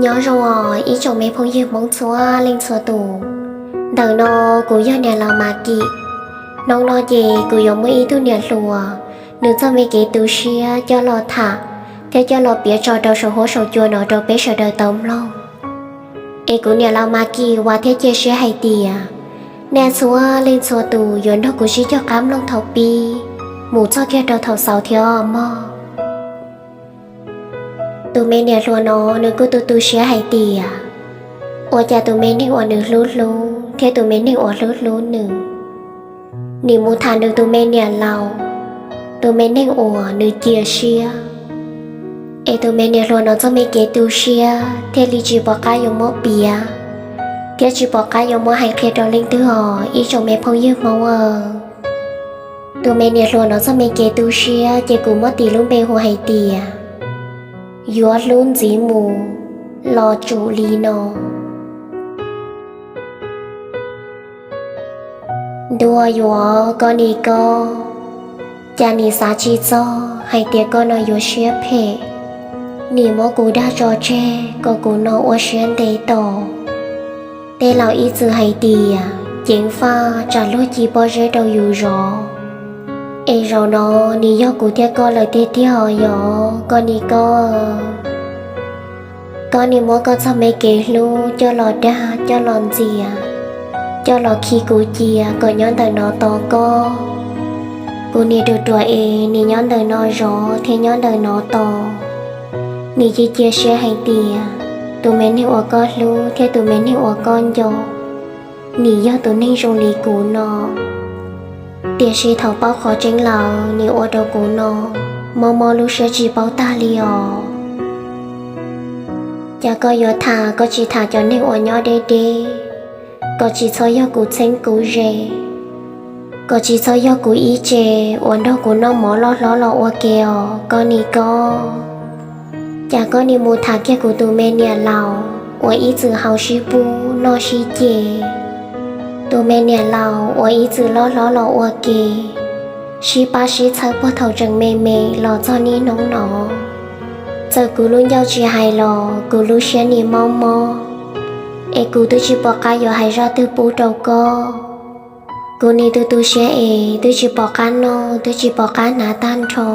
Nyob zoo os ib tsoom me phooj ywg Hmoob txhua leej txhua tus. Ntawm no kuv yog niam laus Mas Kim. Hnub no ces kuv yuav muaj ib tug niam hluas, nws txoj me kev tu siab coj los tham thiab coj los piav tso rau saum huab saum cua no rau peb sawv daws tau mloog. Es kuv niam laus Mas Kim vam thiab cia siab hais tias nej txhua leej txhua tus yuav nrog kuv sib cog qab mloog thaum pib mus txog kiag rau thaum xaus thiab mog. Tus me niam hluas no nws kuj tu tu siab hais tias ua cas tus me neeg uas nws hlub hlub thiab tus me neeg uas hlub hlub nws, nim mus tham nws tus me niam laus, tus me neeg uas nws cia siab. Es tus me niam hluas no txoj me kev tu siab thiaj li tsis pom qab yuav muab piav thiab tsis pom qab yuav muab hais qhia rau leej twg os ib tsoom me phooj ywg Hmoob aw. Tus me niam hluas no txoj me kev tu siab ces kuv muab tis lub npe hu hais tias yuav hlub ntxiv mus los tsum li no. Ntuj yuav koj ni koj, cas nim xav tsis txog hais tias koj no yuav siab phem, nim muab kuv dag tso tseg kom kuv no ua siab ntev tos. Tej laus ib txwm hais tias ceev faj tsam luag ci pob zeb rau yus zov, es zaum no nim yog kuv thiab koj lawm tiag tiag os yog koj ni koj. Koj nim muab koj txoj me kev hlub coj los dag coj los ntxias, coj los khi kuv cia kom nyob ntawm no tos koj. Kuv nim ruam ruam es nim nyob ntawm no zov thiab nyob ntawm no tos. Nim cia cia siab hais tias tus me neeg uas koj hlub thiab tus me neeg uas koj nco, nim yog tus neeg zoo li kuv no. Tiam sis thaum paub qhov tseeb lawm nim ua rau kuv no mob mob lub siab tsis paub tag li os. Cas koj yuav tham koj tsis tham cov neeg uas nyob deb deb, koj tsis txhob yog kuv txheeb kuv ze, koj tsis txhob yog kuv ib tse uas nrog kuv noj mov loj hlob los ua ke os koj ni koj. Cas koj nim mus tham kiag kuv tus me niam laus uas ib txwm haus sib pub noj sib ce, tus me niam laus uas ib txwm loj hlob los ua ke, sib pab sib txhawb puag thaum tseem me me los txog niaj hnub no. Txawm kuv lub ncauj tsis hais los kuv lub siab nim mob mob, es kuv twb tsis pom qab yuav hais zaj twg pub rau koj. Kuv nim tu tu siab es twb tsis pom qab noj twb tsis pom qab hnav tag nrho.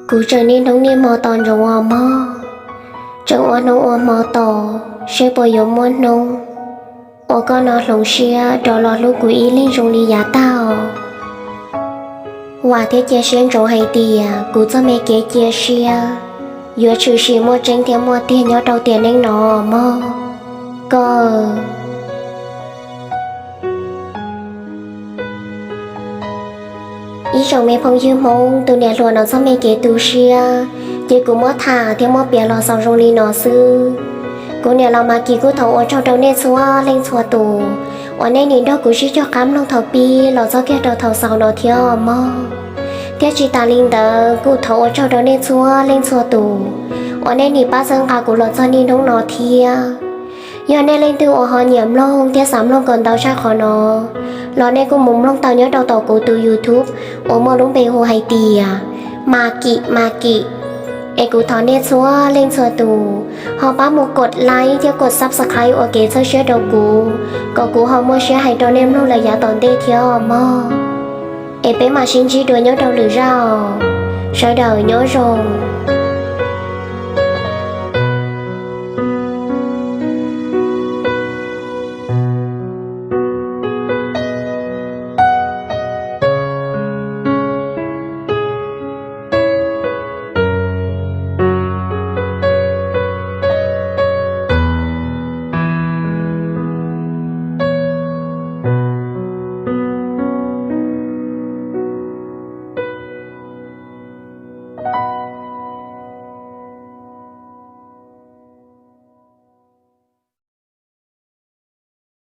Kuv tseem niaj hnub niaj hmo tos ntsoov ua mog, tseem ua hnub ua hmo tos seb puas yuav muaj hnub uas koj no hloov siab rov los hlub kuv ib leeg zoo li yav tag os. Vam thiab cia siab ntsoov hais tias kuv txoj me kev cia siab yuav tshwm sim muaj tseeb thiab muaj tiag nyob rau tiam neej no mog koj. Ib tsoom me phooj ywg Hmoob, tus niam hluas no txoj me kev tu siab ces kuv muab tham thiab muab piav los xaus zoo li no xwb. Kuv niam laus Mas Kim kuj thov ua tsaug rau nej txhua leej txhua tus uas nej nim nrog kuv sib cog qab mloog thaum pib los txog kiag rau thaum xaus no thiab mog. Thiab tsis tas li ntawd kuj thov ua tsaug rau nej txhua leej txhua tus uas nej nim pab txhawb nqa kuv los txog niaj hnub no thiab. Yog nej leej twg uas ho nyiam mloog thiab xav mloog kom ntau tshaj qhov no, los nej kuj mus mloog tau nyob rau tom kuv tus YouTube uas muaj lub npe hu hais tias Mas Kim Mas Kim. Es kuv thov nej txhua leej txhua tus ho pab mus kov like thiab kov subscribe ua kev txhawb siab rau kuv, kom kuv ho muaj siab hais rau nej mloog lawm yav tom ntej thiab mog. Es peb mam sib ntsib dua nyob rau lwm zaj os. Sawv daws nyob zoo.